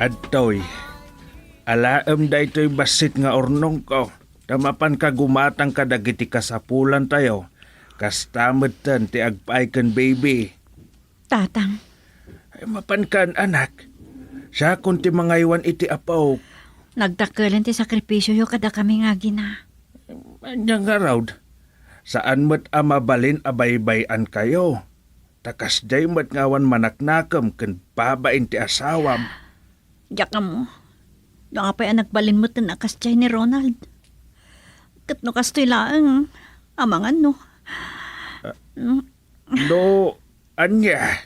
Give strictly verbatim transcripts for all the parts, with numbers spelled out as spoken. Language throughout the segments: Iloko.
Adtoy, alaem daytoy bassit nga urnongko, ta mapanka gumatang kadagiti kasapulantayo, kasta metten ti agpaay ken baby. Tatang. Ay, mapankan, anak. Siakon ti mangaywan iti apok. Nagdakkelen ti sakripisioyo kadakami nga agina. Ania ngarud, saan met a mabalin a baybay-ankayo. Ta kasdiay met nga awan manaknakem ken babain ti asawam. Diak ammo. No apay a nagbalin metten a kasdiay ni Ronald. Ket no kastoy laeng, amangan no. Ah, Mm, no, ania?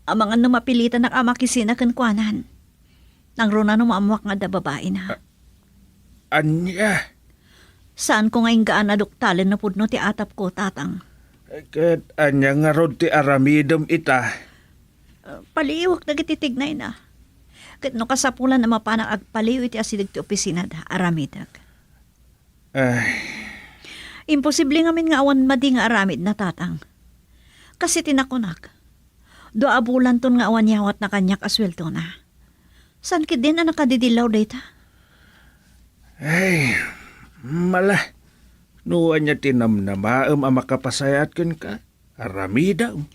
Amangan no mapilitanak a makisina kenkuanan. Nangruna no maammoak nga adda babaina. Ah, ania? Saanko nga inggaan a duktalen no pudno ti atapko, Tatang. Ket ania ngarud ti aramidem ita? Ah, paliiwek dagiti tignayna. Ket no kasapulan a mapanak agpaliw iti asideg ti opisinada, aramidek. Ay. Imposible ngamin nga awan madi nga aramidna, Tatang. Kas iti nakunak, dua a bulanton nga awan yawatna kaniak a sueldona. Saan ketdin a nakadidillaw dayta? Ay, mala. No ania ti namnamaem a makapasayaat kenka, aramidem.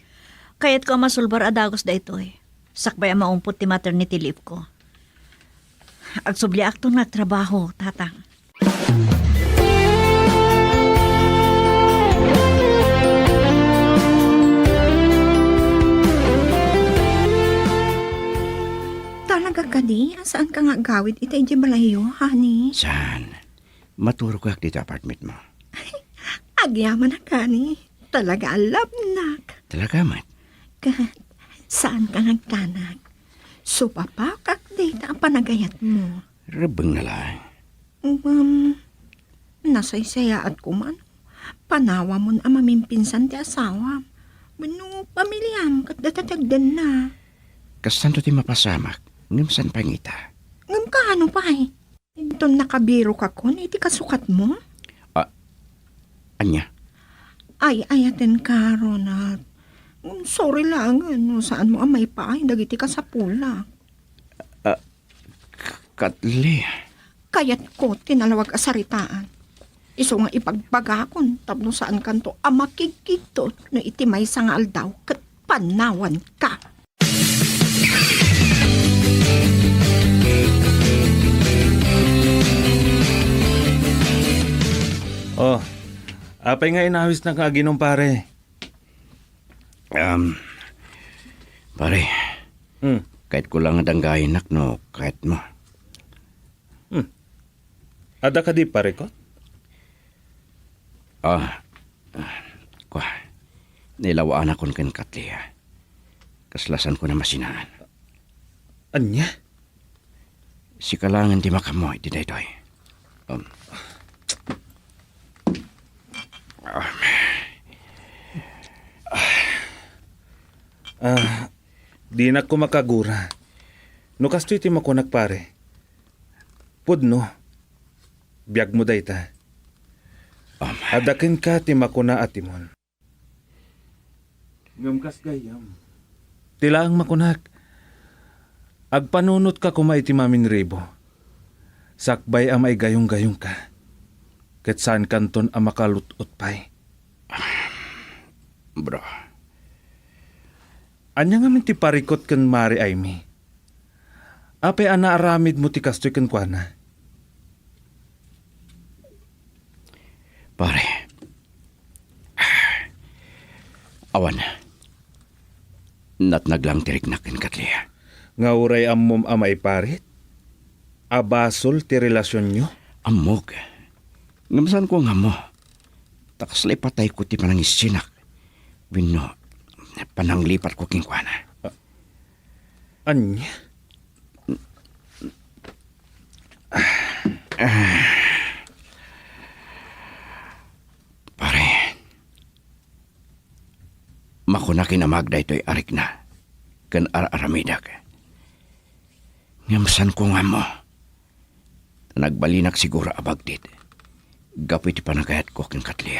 Kayatko a masulbar a dagus daytoy, sakbay a maumpot ti maternity leave ko. Agsubliakton nga agtrabaho, Tatang. Talaga kadi a saanka nga agawid ita idiay balayyo, honey? Saan? Maturogak dita apartment mo. Agyamanak, honey. Talaga a love nak. Talaga met? Ket saanka nga agdanag? Supapakak dita a panagayat mo. Rebbengna laeng. Ngem, nasaysayaat koma no panawamon a mamimpinsan ti asawam. Wenno pamiliam ket data ti agdanna. Kastanto ti mapasamak, ngem saan pay ngita? Ngem kaano pay? Inton nakabirokakon iti kasukatmo? Ah, ania? Ay-ayatenka, Ronald. Ngem sorry laengen no saanmo a maipaay dagiti kasapulak. Ah, K-, Katli. Kayatko ti nalawag a saritaan. Isu nga ibagbagakon tapno saankanto a makigkigtot no iti maysa nga aldaw ket panawanka. Oh, apay nga inawisnak nga aginom, pare? Um, pare, Hmm. Kayatko lang nga danggayennak no kayatmo. Hmm. Adda kadi, pare ko? Ah, ah, kua, nailawaanakon ken Katli. Kasla saanko a masinaan. Ania? Sika laengen ti makaammo iti daytoy. Um. Ah. Ah, dinak koma kagura. No kastoy ti makunak, pare. Pudno. Biagmo dayta. Um. Adda kenka ti makuna a timon. Ngem kas gayyem, ti laeng makunak, agpanunotka koma iti maminribo, sakbay a maigayonggayonka, ket saankanton a makalut-ot pay. Bro. Ania ngamin ti parikut ken Mari Aimee? Apay a naaramidmo ti kastoy kenkuana? Pare, awan. Natnag lang ti riknak ken Katli. Nga uray ammom a maiparit a basol ti relasionyo? Ammok. Ngem saanko nga ammo. Ta kasla ipatayko ti panangisinak wenno pananglipatko kenkuana. Ania? Pare, makunak inamag daytoy a rikna ken ar-aramidek. Ngem saanko nga ammo. Nagbalinak siguro a bagdit gapu iti panagayatko ken Katli.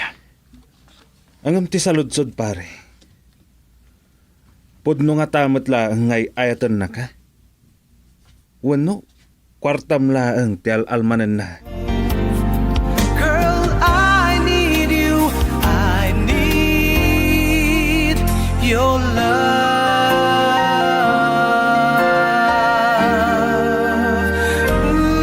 Ngem ti saludsod, pare, pudno ngata met laeng nga ay-ayatennaka? wenno kuartam laeng ti al-almanenna. Girl, I need you. I need your love. Ooh.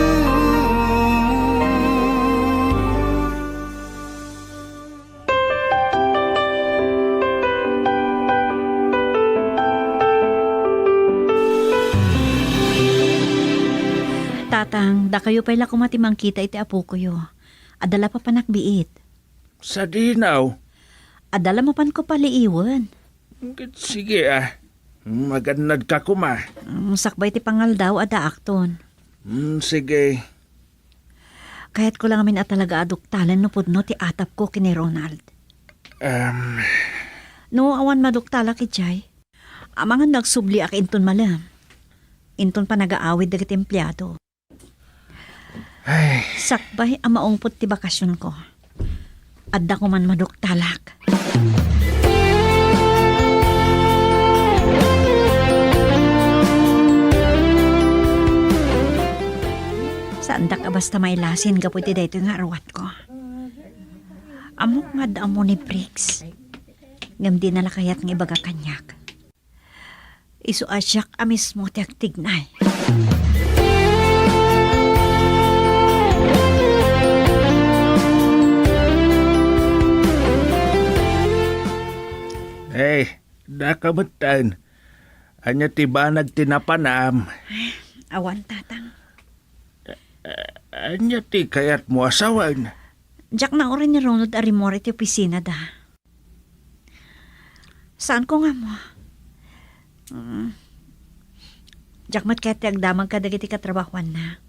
Tatang, dakayo pay la koma ti mangkita iti apokoyo. Adda la papanak biit. Sadino? Adda la mapanko paliiwen. Ket sige, a. Magannadka koma. Mm, sakbay ti pangaldaw, adda akton. Mm, sige. Kayatko la ngamin a talaga a duktalen no pudno ti atapko ken ni Ronald. Em. No awan maduktalak idiay, amangan no agsubliak inton malem. Inton panagaawid dagiti empleado. Ay. Sakbay a maungpot ti bakasionko, adda koman maduktalak. Saandak a basta mailasin gapu iti daytoy nga aruatko. Ammok nga adda ammo ni Briggs, ngem dina la kayat nga ibaga kaniak. Isu a siak a mismo ti agtignay. Hey, daka metten. Ania ti banag ti napanam? Awan, Tatang. Ania ti kayatmo a sawen? Diak nauray ni Ronald a rimmuar iti opisinada. Saanko nga ammo. Mm. Diak met kayat ti agdamag kadagiti katrabahoanna.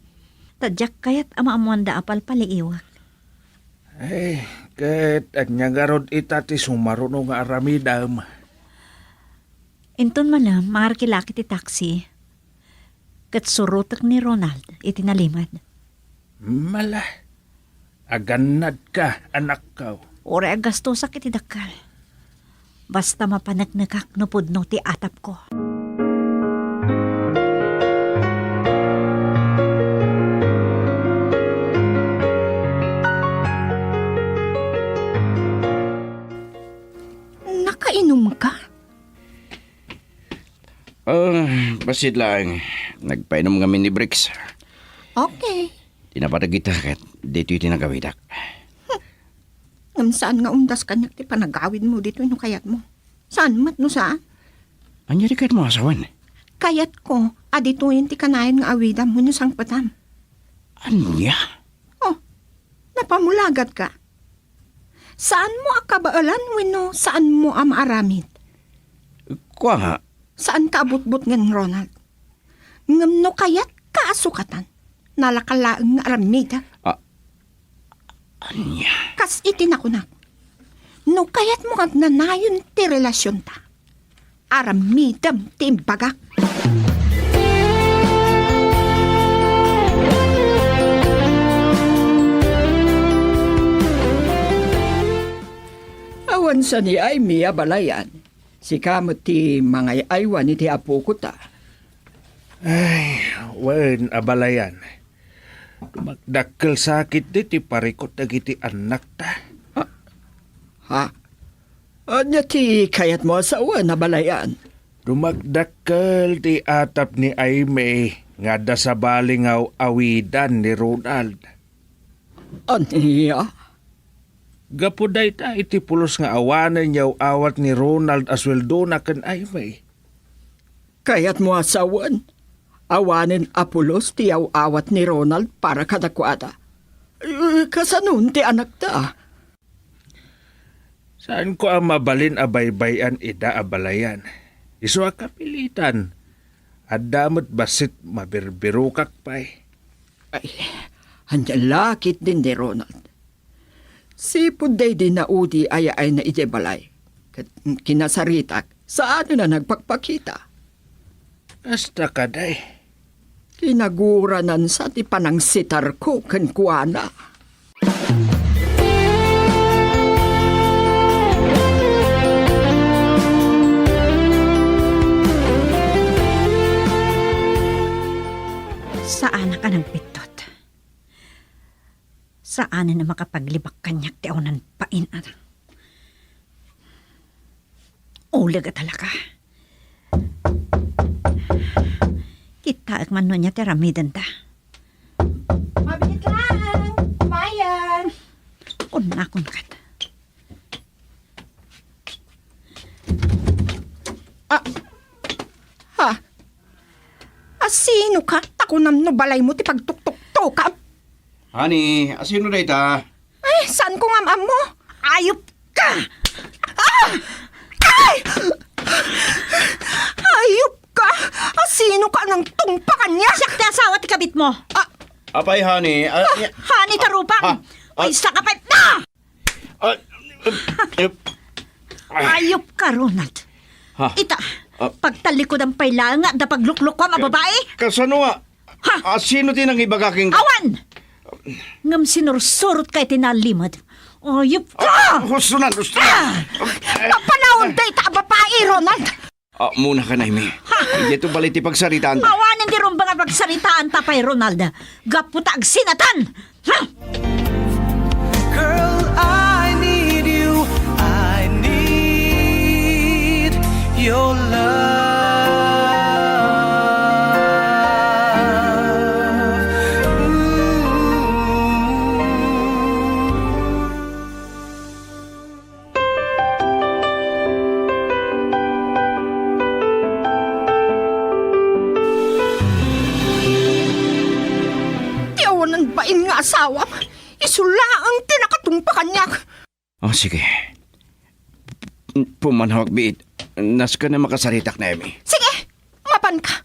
Ta diak kayat a maammoanda a palpaliiwek. Ay, ket ania ngarud ita ti sumaruno nga aramidem? Inton malem, mangarkilak iti taxi. Ket surotek ni Ronald iti nalimed. Mala, agannadka, anakko. Uray aggastosak iti dakkel. Basta mapaneknekak no pudno ti atapko. Nakainumka? Ah, bassit laeng. Nagpainom ngamin ni Briggs. Okay. Ti napateg ita ket ditoy ti nagawidak. Hmm. Ngem saan nga undas kaniak ti panagawidmo ditoy no kayatmo. Saan met no saan? Ania ti kayatmo a sawen? Kayatko a ditoyen ti kanayon nga awidam wenno sangpetam. Ania? Oh, napamulagadka? Saanmo a kabaelan wenno saanmo a maaramid? Kua nga. Saanka a butbutngen, Ronald. Ngem no kayatka a sukatan, nalaka laeng nga aramidem. A-, ania? Kas iti nakunak, no kayatmo nga agnanayon ti relasionta, aramidem ti imbagak. Awan sa ni Aimee a balayan. Sika met ti mangay-aywan iti apokota. Ay, wen a balayan. Dumakdakkel sakit ditoy parikut dagiti annakta. Ha? Ha? Ania ti kayatmo a sawen a balayan? Dumakdakkel ti atap ni Aimee nga adda sabali nga aw-awidan ni Ronald. Ania? Gapu dayta iti pulos nga awanen nga aw-awat ni Ronald a sueldona ken Aimee. Kayatmo a sawen, awanen a pulos ti aw-awat ni Ronald para kadakuada. Eh, kasanon ti anakta? Saanko a mabalin a baybay-an ida a balayan. Isu a kapilitan. Adda met bassit mabirbirokak pay. Ay, ania la ketdin ni Ronald? Sipud daydi naudi a yaayna idiay balay. Ket kinasaritak, saanen a nagpakpakita. Kasta kadi. Kinaguranansa ti panangsitarko kenkuana. Saanen a makapaglibak kaniak ti awanan bain a. Uleg a talaga. Kitaek man no ania ti aramidenda. Mabiit lang, Mayan. Kunakon ket. Ah, ha? Asino ka? Ta kunam no balaymo ti pagtuktuktokam. Honey, asino dayta? Ay, saan ko ngam ammo? Ayop ka! Ah! Ay! Ayop ka! Asino ka nang tungpakan niya? Siak ti asawa ti kabit mo. Ah! Apay, honey? Ah, ah, honey, tarupang! Ah, ah, ay, saka pa! Ah! Ah, eh, eh, Ayop ka, Ronald. Ha? Ita, ah, pagtalikudan pay laeng nga adda pagluklukuam a babae? Kasano nga? Ha? Ah, sino ti nangibaga ken Awan! Ngem sinursurot ka iti nalimed. Ayop ka! Ah, husto na, husto na. Ah! Kapanawan dayta a babae, Ronald! Ah, muna ka, Naimi. Ha? Dito bali ti pagsaritaan ta. Awanen ti rumbeng a pagsaritaan ta pay, Ronald. Gapu ta agsinatan! Girl, I need you. I need your love. Ooh. Ti awanan bain nga asawam, isu laeng ti nakatungpa kaniak. Oh, sige. Pumanawak biit. Nasken a makasaritak, Naimi. Sige, mapanka.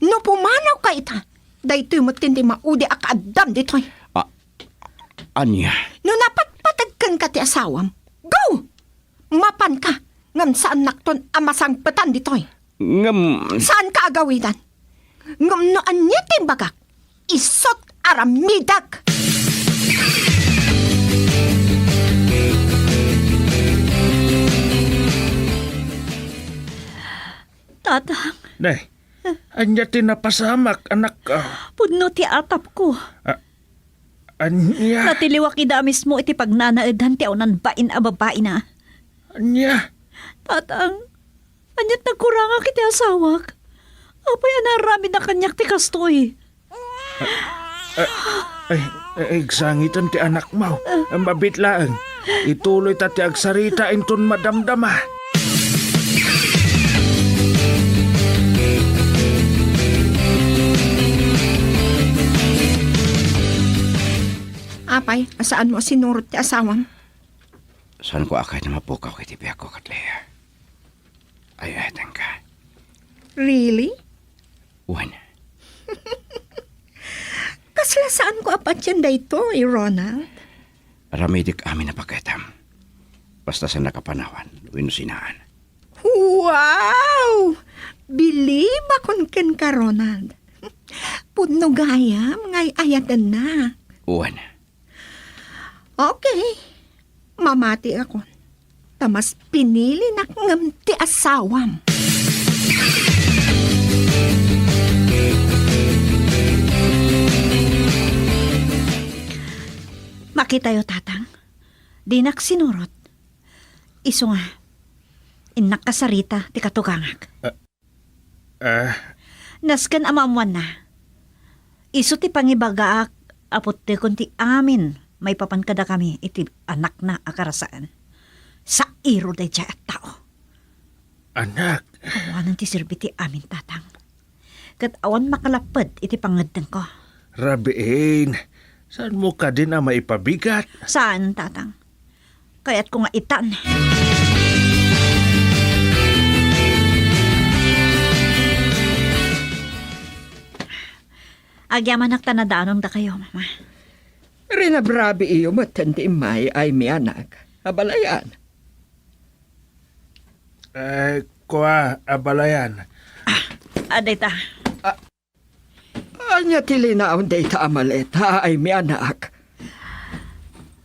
No pumanawka ita, daytoy met ti maudi a kaaddam ditoy. Ah, ania? No napatpateg kenka ti asawam, go! Mapanka, ngem saannakton a masangpetan ditoy. Ngem saanka a gawidan. Ngem no ania ti imbagak, isut' aramidek. Tatang. Nay, ania ti napasamak, anak? Ah. Pudno ti atapko. Ah, ania? Natiliwak ida a mismo iti pagnanaedan ti awanan bain a babaina. Ania? Tatang, ania't nagkurangak iti asawak? Apay a naaramidna kaniak ti kastoy? Ah, ah, ay, ay, agsangiten ti anakmo. Mabiit laeng. Ituloyta ti agsarita inton madamdama. Apay, a saanmo a sinurot ti asawam? Saanko a kayat a mapukaw iti biagko ket Lea. Ay-ayatenka. Really? Wen. Kasla saanko a patien daytoy, Ronald. Aramidek amin a pagayam. Basta saannak a panawan wenno sinaan. Wow! Bilibakon kenka, Ronald. Pudno gayam nga ay-ayatennak. Wen. Okay. Mamatiakon. Ta mas pinilinak ngem ti asawam. Makitayo, Tatang. Dinak sinurot. Isu nga, innak kasarita ti katugangak. Ah, Ah. Nasken a maammoanna. Isu ti pangibagaak a puttekon ti amin maipapan kadakami iti anakna a karasaan. Sairo daydiay a tao. Anak. Awanen ti serbi ti amin, Tatang. Ket awan makalapped iti pangngeddengko. Rabiin, saanmo kadin a maipabigat? Saan, Tatang. Kayatko nga itan. Agyamanak ta nadaanon dakayo, Mama. Rinabrabiiyo metten ti immay, Aimee anak. Abalayan. Eh, kua, abalayan. Ah, adda ita. Ah, Ania ti linaon dayta a maleta, Aimee anak?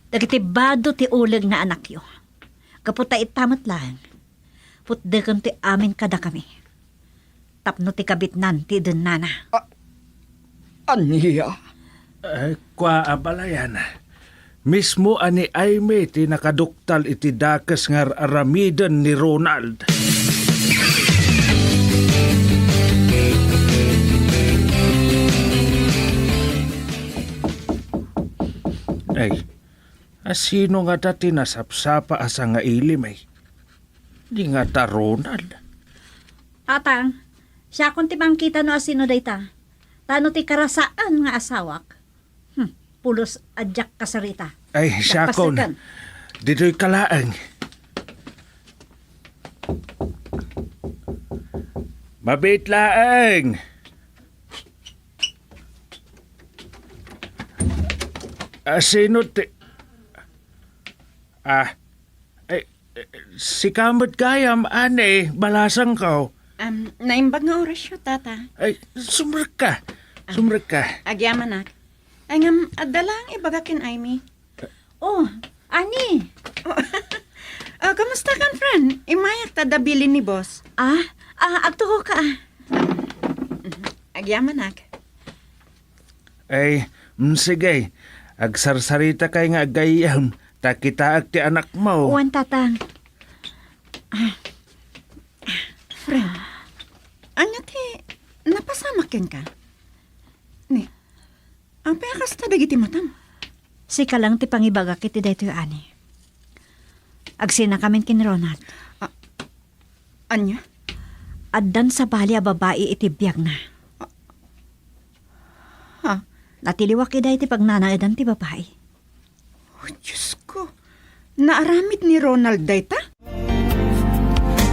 Dagiti bado ti uleg nga anakyo. Gapu ta ita met laeng, putdeken ti amin kadakami. Tapno ti kabitnan ti idennana. Ah, ania? Eh, kua, abalayan. Mismo a ni Aimee ti nakaduktal iti dakes nga ar-aramiden ni Ronald. Ay, asino ngata ti nasapsapa a sangailim, ay? Di ngata Ronald. Tatang, siakon ti mangkita no asino dayta. Ta no ti karasaan nga asawak, hmm, pulos a diak kasarita. Ay, siakon. Ditoy ka laeng. Mabiit laeng. Asino ti, ah, eh, eh, sika met gayam, Ani, balasangko. Um, naimbag nga orasyo, Tata. Ay, sumrekka. Sumrekka. Agyamanak. Ay, ngem, adda laeng ibaga ken Aimee. Oh, Ani. Oh, oh, kumusta kan, friend? Immayak ta adda bilin ni boss. Ah, ah, agtuko ka, ah. Agyamanak. Ay, mm, sige. Agsarsaritaka nga aggayyem, ta kitaek ti anakmo. Wen, Tatang. Ah. Friend, ania ti napasamak kenka? Ni, apay a kasta dagiti matam? Sika lang ti pangibagak iti daytoy, Ani. Agsinakamin ken Ronald. Ah, ania? Addan sabali a babai iti biagna. Ah. Ha? Natiliwak ida iti pagnanaedan ti babai. Oh, Diosko. Naaramid ni Ronald dayta?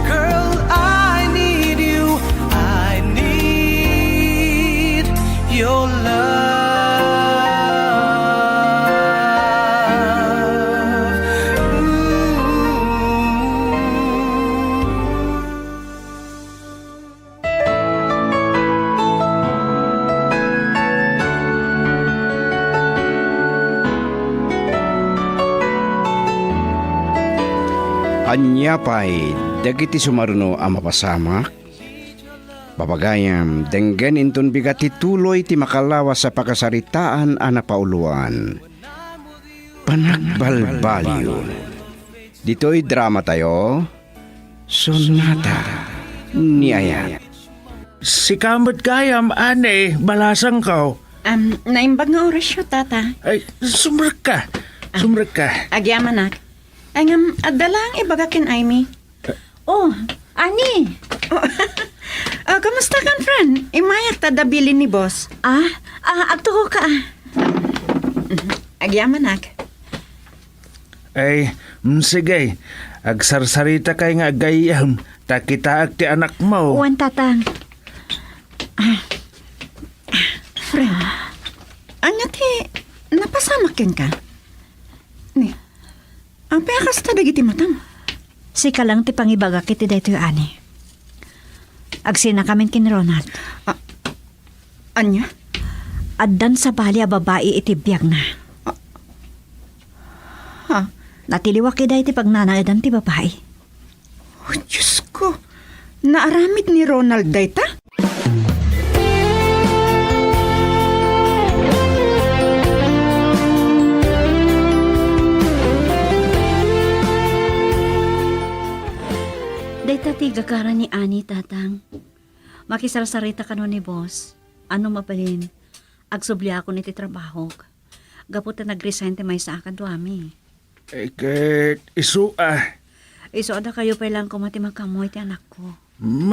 Girl, I need you. I need your love. Ooh. Ania pay dagiti sumaruno a mapasamak? Babagayam, denggen inton bigat ti tuloy ti makalawas a pakasaritaan a napauloan. Panagbalbaliw. Ditoy dramatayo, Sonata ni Ayat. Sika met gayam, Ani, balasangko. Um, naimbag nga orasyo, Tata. Ay, sumrekka. Sumrekka. Agyamanak. Ay, ngem, adda laeng ibaga ken Aimee. Oh, Ani. Oh, oh, kumusta kan, friend? Immayak ta adda bilin ni boss. Ah, ah, agtuko ka, ah. Agyamanak. Ay, mm, sige. Agsarsaritaka nga aggayyem, ta kitaek ti anakmo. Wen, Tatang. Ah. Friend, ania ti napasamak kenka? Ni, apay a kasta dagiti matam? Sika lang ti pangibagak iti daytoy, Ani. Agsinakamin ken Ronald. Ah, ania? Addan sabali a babai iti biagna. Ah, ha? Natiliwak ida iti pagnanaedan ti babai. Oh, Diosko. Naaramid ni Ronald dayta? Dayta ti gagara ni Ani, Tatang. Makisarsarita kano ni boss. Ano mabalin, agsubliakon iti trabahok. Gapu ta nag-resign ti maysa a kaduami. Eh, ket isu a. Isu a dakayo pay lang koma ti makaammo iti anakko.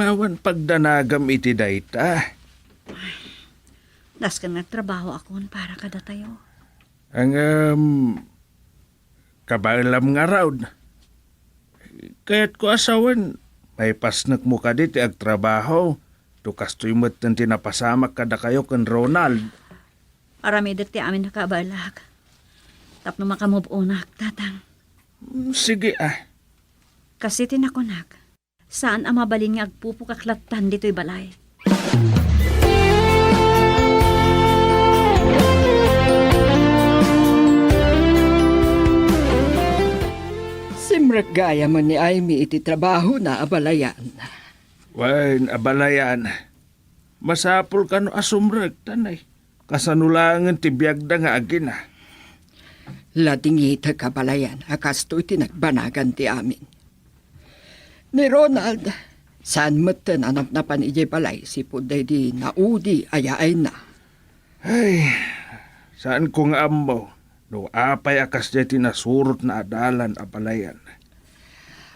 Awan pagdanagam iti dayta. Dasken nga agtrabahoakon para kadatayo. Ngem, kabaelam ngarud. Kayatko a sawen, maipasnekmo kadi ti agtrabaho, to kastoy metten ti napasamak kadakayo ken Ronald. Aramidek ti amin a kabaelak tapno makamove-onak, Tatang. Mm, sige, ah. Kastoy ti nakunak, saan a mabalin nga agpupukak lattan ditoy balay. Simrek gayam ni Aimee iti trabahona, abalayan. Wen, abalayan. Masapul kano a sumrekta, nay. Kasano laengen ti biagda nga agina? Ladingitek, abalayan, a kastoy ti nagbanagan ti amin. Ni Ronald, saan metten a napnapan idiay balay sipud daydi naudi a yaayna. Ay, saanko nga ammo no apay a kasdiay ti nasurotna a dalan, abalayan.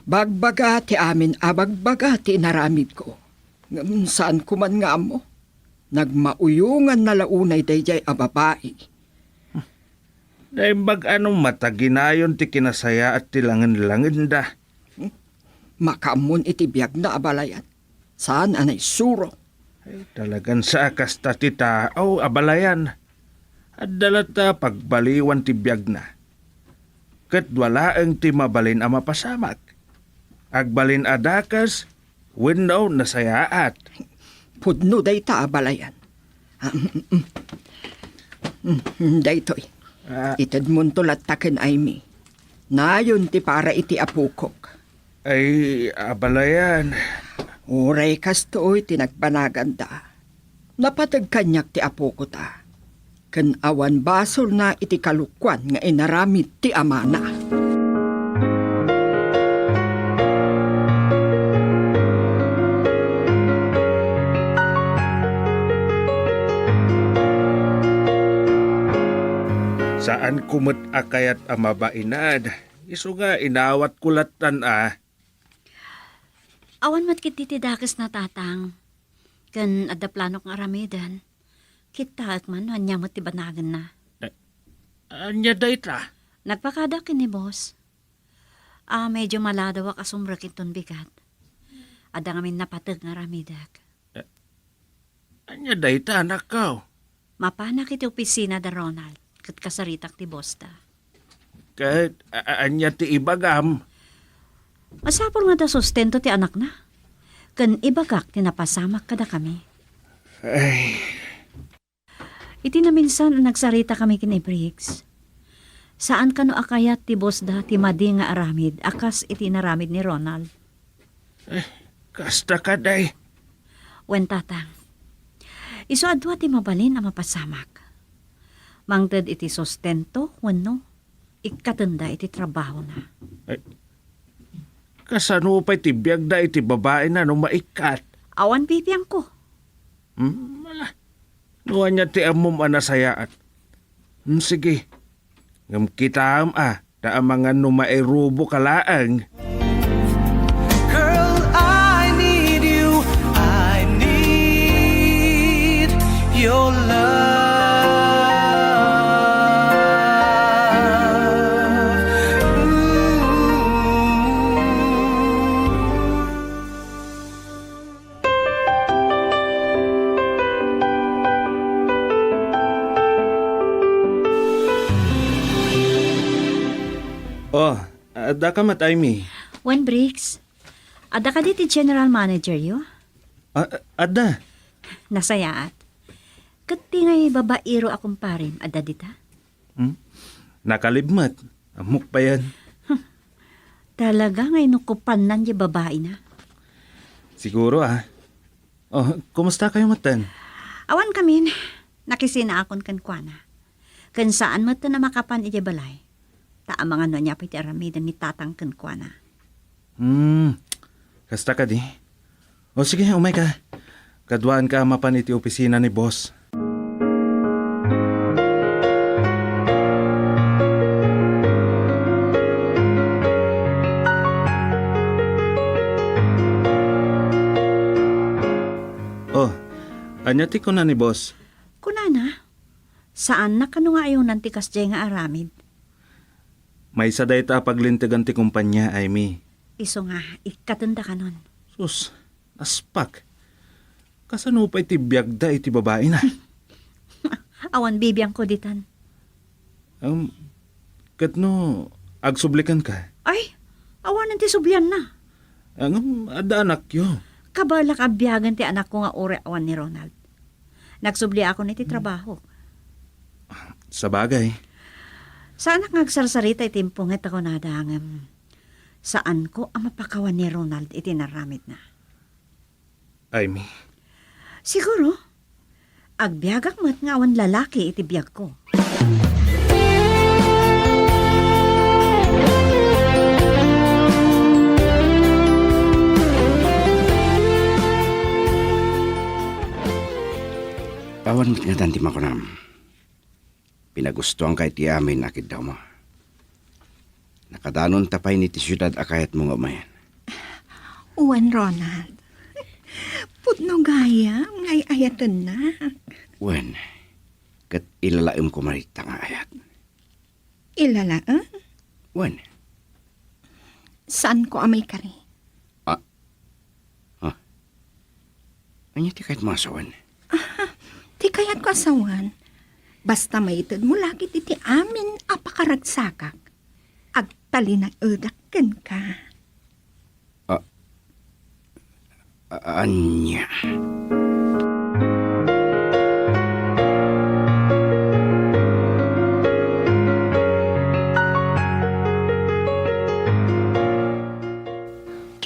Bagbaga ti amin a bagbaga ti inaramidko. Ngem saanko man nga ammo. Nagmauyonganna la unay daydiay a babai. Naimbag a no mataginayon ti kinasayaat ti langenlangenda. Makaammon iti biagna, abalayan. Saan a naisuro. Ay, talagan sa a kasta ti tao, abalayan. Adda latta pagbaliwan ti biagna. Ket dua laeng ti mabalin a mapasamak. Agbalin a dakes wenno nasayaat. Pudno dayta, abalayan. Ah, mm, mm. Mm, mm, daytoy. Ah. Itedmonto latta ken Aimee. Nayon ti para iti apokok. Ay, abalayan. Uray kastoy ti nagbanaganda. Napateg kaniak ti apoko ta. Ken awan basolna iti kalokuan nga inaramid ti amana. Saanko met a kayat a mabainad, isu nga inawatko lattan a. Awan met ketdi ti dakesna, Tatang. Ken adda planok nga aramiden. Kittaek man no ania met ti banagenna. Eh, ania dayta? Nagpakadak ken ni Boss. A, medyo maladawak a sumrek inton bigat. Adda ngamin napateg nga aramidek. Eh, ania dayta, anakko? Mapanak iti opisina da Ronald, ket kasaritak ti bossda. Ket a-, a-, ania ti ibagam? Masapul nga adda sustento ti anakna. Ken ibagak ti napasamak kadakami. Ay. Iti naminsan a nagsaritakami ken ni Briggs, saan kano a kayat ti bossda ti madi nga aramid a kas iti inaramid ni Ronald. Eh, kasta kadi. Wen, Tatang. Isu a dua ti mabalin a mapasamak. Mangted iti sustento wenno ikkatenda iti trabahona. Eh, kasano pay ti biagda iti babaina no maikkat? Awan bibiangko. Hmm, ala. No ania ti ammom a nasayaat. Hmm, sige. Ngem kitaem a, ta amangan no mairuboka laeng. Girl, I need you. I need your love. Ooh. Oh, adda ka met, Aimee? Wen, Briggs. Adda kadi ti general manager-yo? Ah, adda. Nasayaat. Ket ti ngay babaero a kumparem, adda dita? Hmm? Nakalib met. Ammok payen. Hmm. Talaga nga inukupannan ti babaina. Siguro, ah. Oh, kumusta kayo metten? Awan kamin. Nakisinaakon kenkuana. Ken saan metten a makapan idiay balay. Ta amangan no ania pay ti aramiden ni Tatang kenkuana. Hmm. Kasta kadi? O sige, umayka. Kaduaanka a mapan iti opisina ni boss. Oh, ania ti kuna ni boss? Kunana, saanna kano nga ayonan ti kasdiay nga aramid. Maysa dayta a paglintegan ti kompania, Aimee. Isu nga, ikkatenda kanon. Sus, naspak. Kasano pay ti biagda iti babaina? Awan bibiangko ditan. Um, ket no, agsublikan ka? Ay, awanen ti sublianna. Ngem adda anakyo. Kabaelak a biagen ti anakko nga uray awan ni Ronald. Nagsubliakon iti trabahok. Sabagay. Saanak nga agsarsarita iti impunget a kunada, ngem saanko a mapakawan ni Ronald iti inaramidna. Aimee. Siguro, agbiagak met nga awan lalaki iti biagko. Ngatan ti makunam, pinagustoanka iti amin a kiddawmo. Nakadanonta pay iti siudad a kayatmo nga umayen. Wen, Ronald. Pudno gayam nga ay-ayatennak. Wen, ket ilalaem koma dayta nga ayat. Ilalaem? Wen. Saanko a maikari. Ah. Ah. Ania ti kayatmo a sawen? Ah, ti kayatko a sawen, basta maitedmo la ket iti amin a pakaragsakak, agtalinaedak kenka. Ah, a-, ania?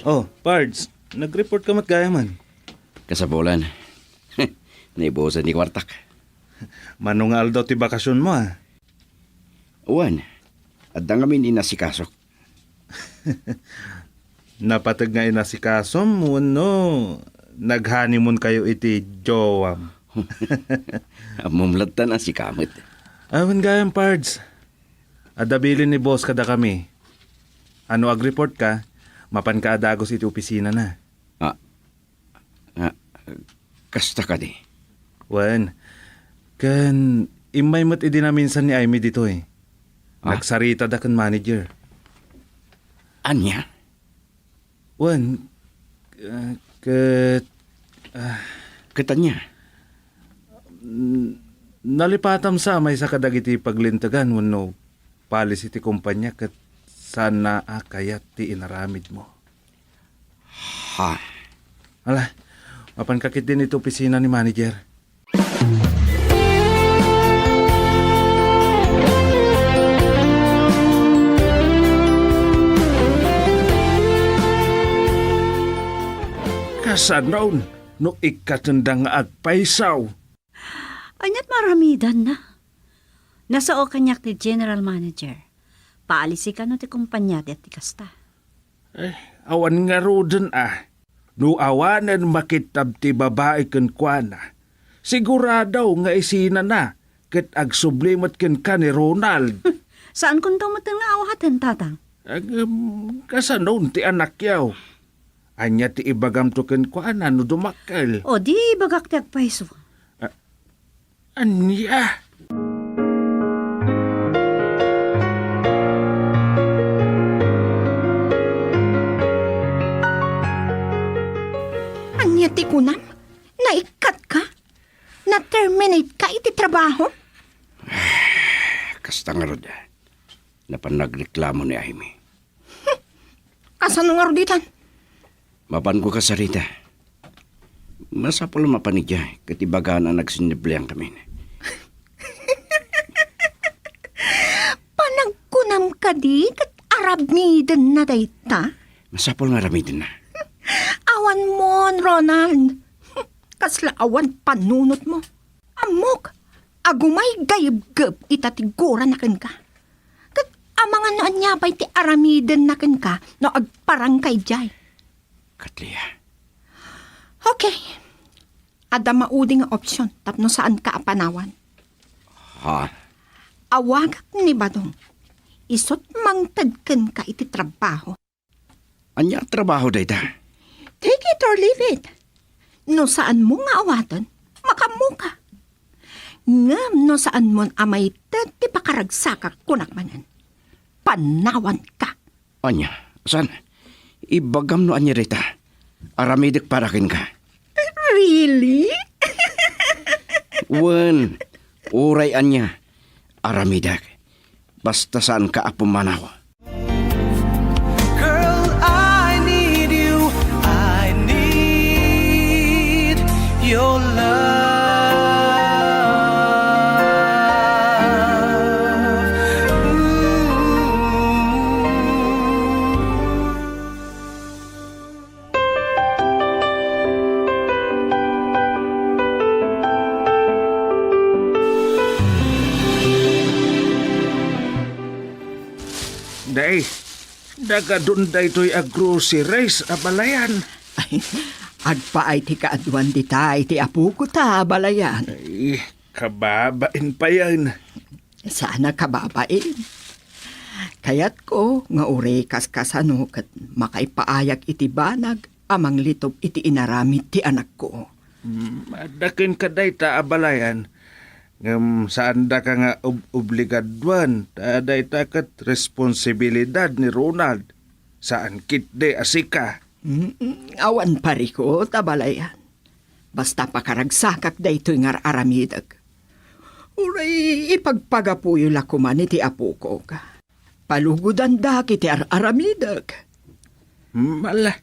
Oh, Pards, nag-report ka met gayamen. Kasapulan. Naibusan ti kuartak. Mano nga aldaw ti bakasionmo, a? Wen, adda ngamin inasikasok. Napateg nga inasikasom wenno nag-honeymoon kayo iti jowam? Ammom latta a sika met. Awan gayam, Pards. Adda bilin ni boss kadakami. No agreport ka, mapanka a dagus iti opisinana. Ah, ah, kasta kadi? Wen, ken immay met idi naminsan ni Aimee ditoy. Ah? Nagsaritada ken manager. Ania? Wen, ah, ket, ah, Ket ania? N-, nalipatam sa maysa kadagiti paglintegan wenno policy ti kompania ket saanna a kayat ti inaramidmo. Ha? Ala, mapanka ketdin iti opisina ni manager. Kasanon no ikkatenda nga agpayso? Aniat' maaramidanna? Nasao kaniak ti general manager. Policy kano ti kompania ti kasta. Eh, awan ngaruden a. No awanen makittab ti babai kenkuana, sigurado nga isinana ket agsubli met kenka ni Ronald. Saankonto met nga awaten, Tatang. Agem, kasanon ti anakyo? Ania ti ibagamto kenkuana no dumakkel? O, di ibagak ti agpayso. Ah, Ania? Ania ti kunam? Naikkatka? Na-terminate ka iti trabaho? Kasta ngarud, napan nagreklamo ni Aimee. Kasano ngarud itan? Mapanko kasarita. Masapul a mapan idiay ket ibagana a nagsinneblian kamin. Panagkunam kadi ket aramidenna dayta? Masapul nga aramidenna. Awan mon, Ronald. Kasla awan panunotmo. Ammok, agumay gaybgeb ita ti gurana kenka. Ket amangan no ania pay ti aramidenna kenka no agparangka idiay. Katlia. Okay. Adda maudi nga option tapno saanka a panawan. Ha? Awagak ni Badong. Isut' mangted kenka iti trabaho. Ania a trabaho dayta? Take it or leave it. No saanmo nga awaten, makaammoka. Ngem no saanmon a maited ti pakaragsakak, kunak manen, panawanka. Ania? Saan? Ibagam no ania dayta. Aramidek para kenka. Really? Wen, uray ania, aramidek. Basta saanka a pumanaw. Girl, I need you. I need your love. Ooh. Day, nagadun daytoy a groceries a balayan. Ay, Agpaay ti kaaduan dita iti apoko ta, abalayan. Ay, kababain payen. Saan a kababain. Kayatko nga uray kaskasano ket makaipaayak iti banag a manglitop iti inaramid ti anakko. Hmm, adda kenka dayta, abalayan. Ngem saandaka nga ob-, obligaduan, ta dayta ket responsibilidad ni Ronald. Saan ketdi a sika. Mm, awan parikut, abalayan. Basta pakaragsakak daytoy nga ar-aramidek. Uray ipagpagapuyo la koman iti apokok. Palugodandak iti ar-aramidek. Mala.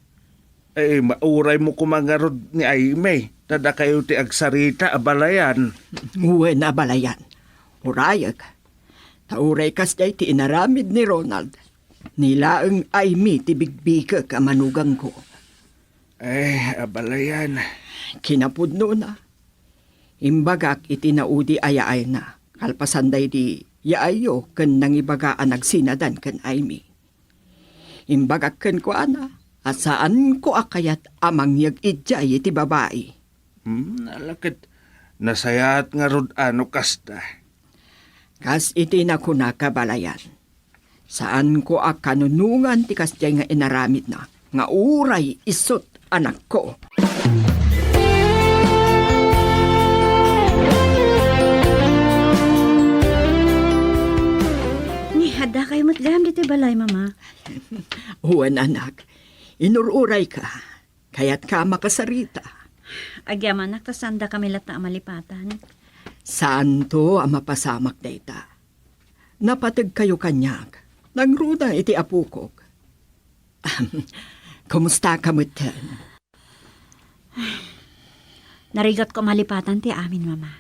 Ay, mauraymo koma ngarud ni Aimee, ta dakayo ti agsarita, abalayan. Wen, abalayan. Urayek. Ta uray kasdiay ti inaramid ni Ronald, ni laeng Aimee ti bigbigek a manugangko. Ay, abalayan. Kinapudnona, imbagak iti naudi a yaayna, kalpasan daydi yaayyo ken nangibaga a nagsinadan ken Aimee. Imbagak kenkuana a saanko a kayat a mangyeg idiay iti babai. Hmm, ala ket nasayaat ngarud a no kasta. Kas iti nakunak, abalayan. Saanko a kanunongan ti kasdiay nga inaramidna, nga uray isut' anakko. Ni, adda kayo met gayam ditoy balay, Mama? Wen, anak. Inur-urayka. Kayatka a makasarita. Agyamanak ta saandakami latta a malipatan. Saanto a mapasamak dayta. Napategkayo kaniak. Nangruna iti apokok. Kumustaka metten? Narigatko a malipatan ti amin, Mama.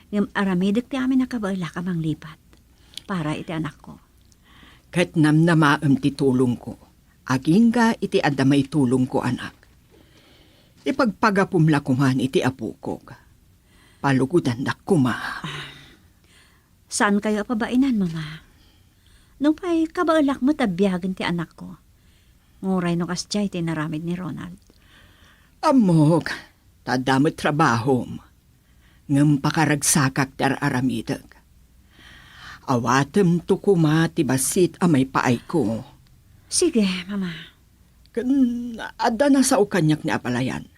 Ngem aramidek ti amin a kabaelak a manglipat para iti anakko. Ket namnamaem ti tulongko. Agingga iti adda maitulongko, anak. Ipagpagapum la koman iti apokok. Palugodandak koma. Saankayo a pabainan, Mama. Nupay kabaelak met a biagen ti anakko. Nguray no kasdiay ti inaramid ni Ronald. Ammok, ta adda met trabahom. Ngem pakaragsakak ti ar-aramidek. Awatemto koma ti bassit a maipaayko. Sige, Mama. Ken adda nasao kaniak ni abalayan.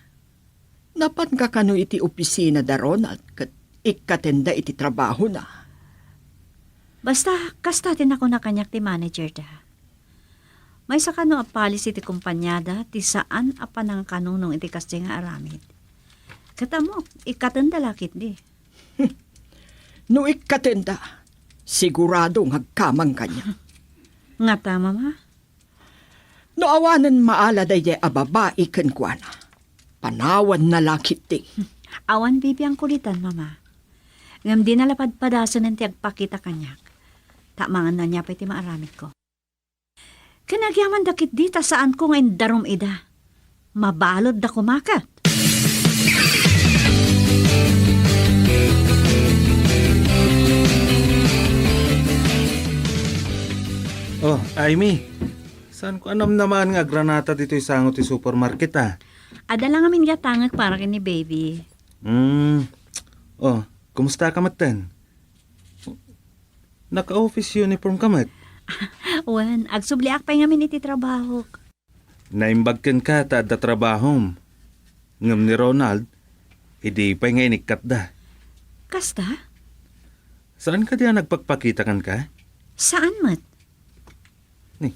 Napanka kano iti opisina da Ronald ket ikkatenda iti trabahona. Basta, kasta ti nakuna kaniak ti manager da. Maysa kano a policy ti kompaniada ti saan a panangkanunong iti kasdiay nga aramid. Ket ammok, ikkatenda la ketdi. No ikkatenda, sigurado nga agkamang kaniak. Ngata, Mama? No awanen maala daydiay a babai kenkuana, panawanna la ketdi. Awan bibiangko ditan, Mama. Ngem dina la padpadasen ti agpakita kaniak. Ta amangan ania pay ti maaramidko. Ken agyamanda ketdi ta saanko nga indarum ida. Mabaludda koma ket. Oh, Aimee. Saanko a namnamaen nga agranata ditoy sango ti supermarket, a? Adda la ngamin gatangek para ken ni baby. Hmm. Oh, kumusta ka metten? Naka-office uniform ka met? Wen, agsubliak pay ngamin iti trabahok. Naimbag kenka ta adda trabahom. Ngem ni Ronald, idi pay nga inikkatda. Kasta? Saan kadi a nagpakpakita kenka? Saan met? Ni,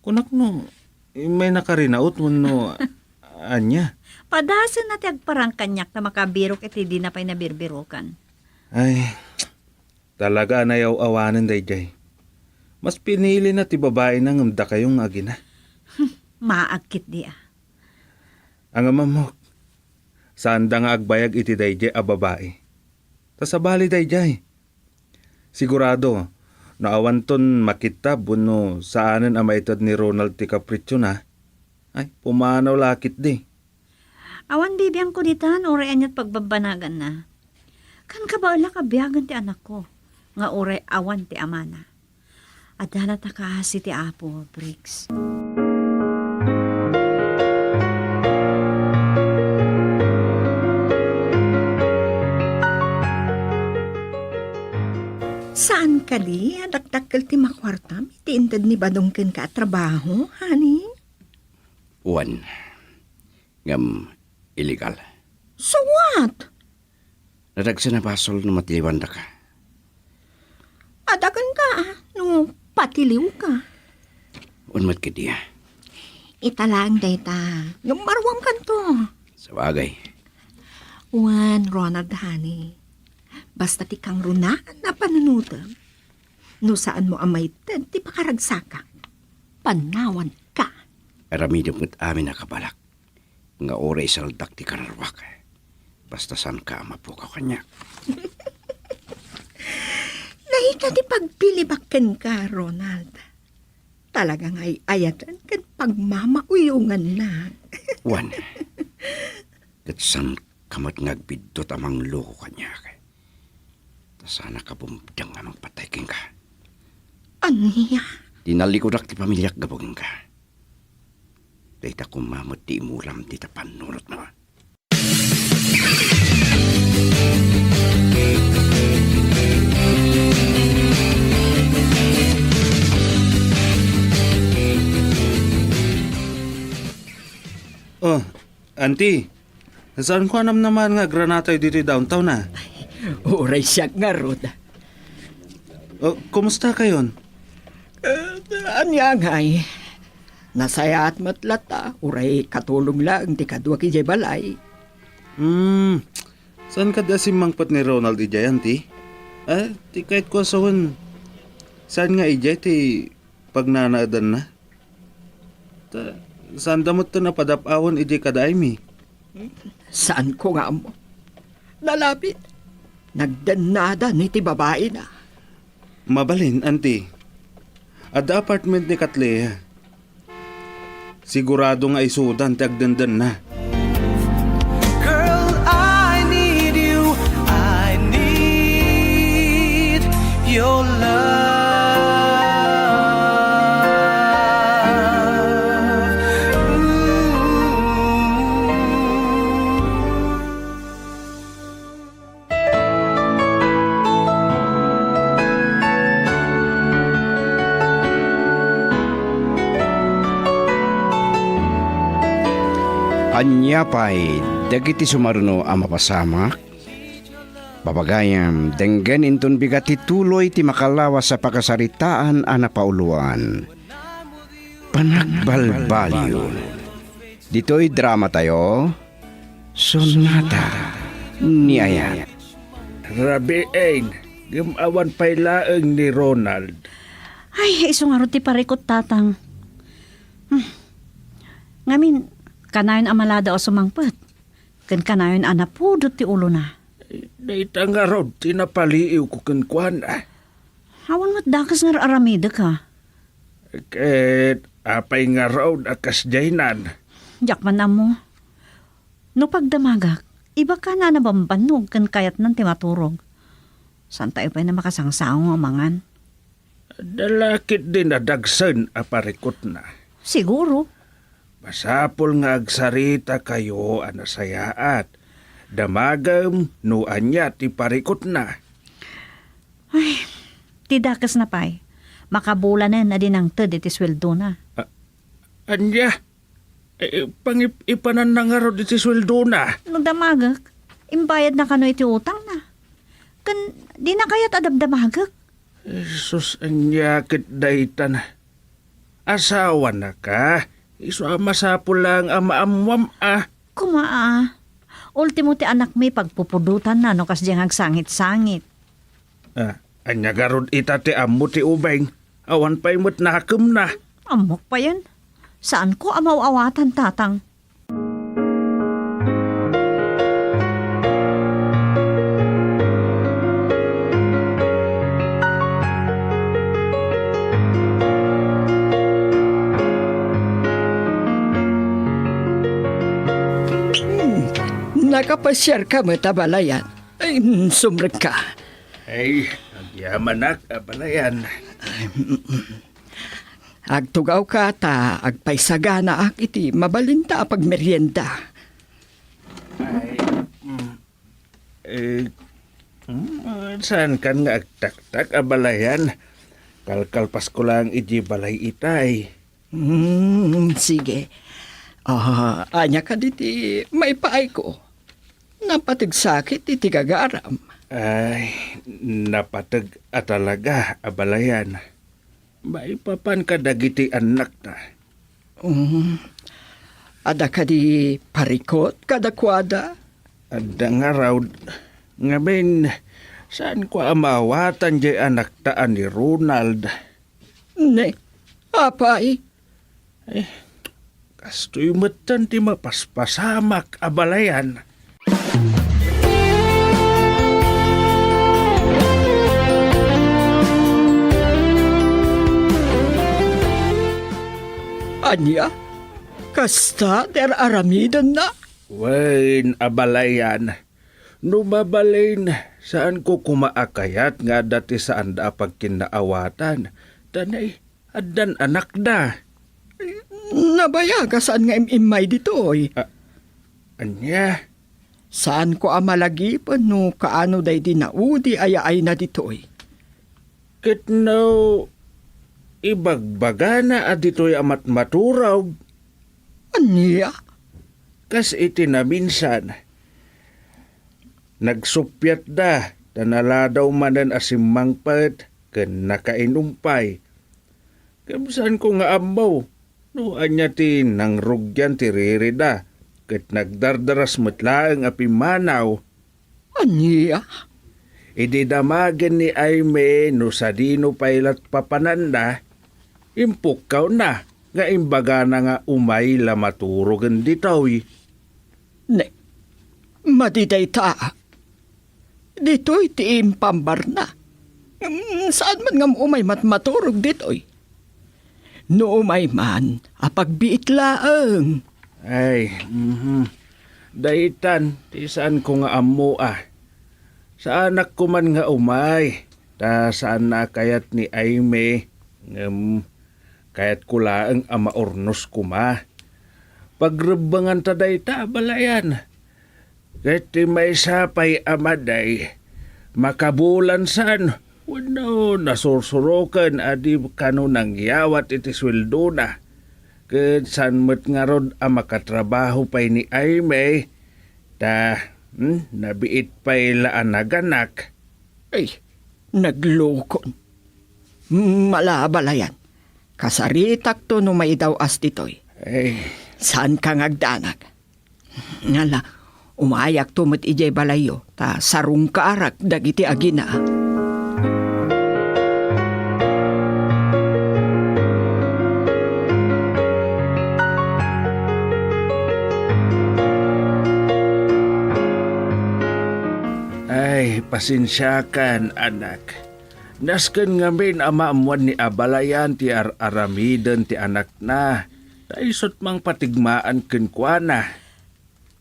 kunak no, immay nakarinaut wenno ania? Padasenna ti agparang kaniak ta makabirok iti dina pay nabirbirokan. Ay, talaga a nayaw-awanen daydiay. Mas pinilina ti babaina ngem dakayo nga agina. Maag ketdi a. Ngem ammok, saanda nga agbayag iti daydiay a babai. Ta sabali daydiay. Sigurado, no awanton makittab wenno saanen a maited ni Ronald ti kapritsona, ay, pumanaw la ketdi. Awan bibiangko ditan, uray ania't pagbabbanaganna. Kan kabaelak a biagen ti anakko, nga uray awan ti amana. Adda la ta kaasi ti Apo, Briggs. Kadi, a dakdakkel ti makuartam iti inted ni Badong kenka a trabaho, honey? Wen, ngem illegal. So what? Nadagsen a basol no matiliwandaka. Adagenka, no patiliwka. Wen met kadi, a. Ita laeng dayta, ngem maruamkanto. Sabagay. Wen, Ronald, honey. Basta ti kangrunaan a panunotem, no saanmo a maited ti pakaragsakak, panawanka. Aramidem met amin a kabalak nga uray isaldak ti kararuak. Basta saanka a mapukaw kaniak. Dayta ti pagbilibak kenka, Ronald. Talaga nga ay-ayaten ken pagmamauyonganna. Wen, ket saanka met nga agbiddut a mangloko kaniak. Ta saannak a bumdeng a mangpatay kenka. Ania? Tinalikudak ti pamiliak gapu kenka. Dayta koma met ti imulam dita pannurotmo. Oh, Auntie, saanko a namnamaen nga agranatayo ditoy downtown, a? Uray siak ngarud. Oh, kumustakayon? Eh, ania ngay? Nasayaat met latta, uray katulong laeng ti kaduak idiay balay. Hmm, saan kadi a simmangpet ni Ronald idiay, Auntie? Ah, ti kayatko a sawen, saan nga idiay ti pagnanaedanna? Ta, saanda metten a padap-awen idiay kada Aimee. Saanko nga ammo. Nalabit. Nagdennadan iti babaina. Mabalin, Auntie. Adda apartment ni Kathleen. Sigurado nga isudan ti agdendenna. Girl, I need you. I need your love. Ooh. Ania pay dagiti sumaruno a mapasamak? Babagayam, denggen inton bigat ti tuloy ti makalawas a pakasaritaan a napauloan. Panagbalbaliw. Ditoy dramatayo, Sonata ni Ayat. Rabiin, ngem awan pay laeng ni Ronald. Ay, isu ngarud ti parikut, Tatang. Hmm. Ngamin, kanayon a maladaw a sumangpet. Ken kanayon a napudot ti ulona. Dayta ngarud ti napaliiwko kenkuana. Awan met dakes nga ar-aramidek, a? Ket apay ngarud a kasdiaynan? Diak man ammo. No pagdamagak, ibagana a nabambannog ken kayatnan ti maturog. Saantayo pay a makasangsango nga mangan. Adda la ketdi nadagsen a parikutna. Siguro. Masapul nga agsaritakayo a nasayaat. Damagem no ania ti parikutna. Ay, ti dakesna pay, makabulanen a di nangted iti sueldona. A-, ania? Eh, pangip-ipananna ngarud iti sueldona. No damagek, imbayadna kano iti utangna. Ken dina kayat a damdamagek. Jesus, ania ket daytan? Asawanaka, isu a masapul laeng a maammoam a. Kuma a, ultimo ti anakmi pagpupudotanna no kasdiay nga agsangit-sangit. Ah, ania garud ita ti ammo ti ubing? Awan pay met nakemna. Ammok payen. Saanko a maaw-awatan, Tatang. Hmm, nakapasiarka met a balayan. Ay, sumrekka. Ay, agyamanak a balayan. Agtugawka ta agpaisaganaak iti mabalinta a pagmerienda. Ay, mm, eh, Hmm, saankan nga agtaktak, abalayan. Kalkalpasko laeng idiay balay itay. Hmm, sige. Ah, ania kadi ti maipaayko? Napateg sakit iti gagaram. Ay, napateg a talaga, abalayan. Maipapan kadagiti annakta. Mm. Adda kadi parikut kadakuada? Adda ngarud. Ngamin, saanko a maawatan diay anakta a ni Ronald. Ne, apay? Eh, kastoy metten ti mapaspasamak, abalayan. Ania? Kasta ti ar-aramidenna? Wen, abalayan. No mabalin, saanko koma a kayat nga adda ti saanda a pagkinnaawatan. Ta nay, addan anakda. Nabayag a saan nga im-immay ditoy. A-, ania? Saanko a malagipen no kaano daydi naudi a yaayna ditoy. Ket no ibagbagana a ditoy a matmaturog. Ania? Kas iti naminsan, nagsuppiatda ta naladaw manen a simmangpet ken nakainum pay. Ngem saanko nga ammo no ania ti nangrugian ti ririda ket nagdardaras met laeng a pimmanaw. Ania? Idi damagen ni Aimee no sadino pay lat papananda, impukkawna nga imbagana nga umay la maturogen ditoy. Ne, madi dayta. Ditoy ti impambarna. Mm, saan man nga umay matmaturog ditoy? No umay man, apagbiit laeng. Ay, mhm. Daytan, ti saanko nga ammo a. Saanak koman nga umay, ta saanna a kayat ni Aimee, ngem kayatko laeng a maurnos koma. Pagrebbenganta dayta, abalayan. Ket ti maysa pay a madi, makabulansan wenno nasursuroken a di kano nangyawat iti sueldona. Ket saan met ngarud a makatrabaho pay ni Aimee, ta, hmm, nabiit pay la a naganak. Ay, naglukon. Mala, abalayan. Kasaritakto no maidaw-as ditoy. Ay. Saanka nga agdanag. Ngala, umayakto met idiay balayyo, ta sarungkarak dagiti agina. Ay, pasensiakan, anak. Nasken ngamin a maammoan ni abalayan ti ar-aramiden ti anakna, ta isut' mangpatigmaan kenkuana.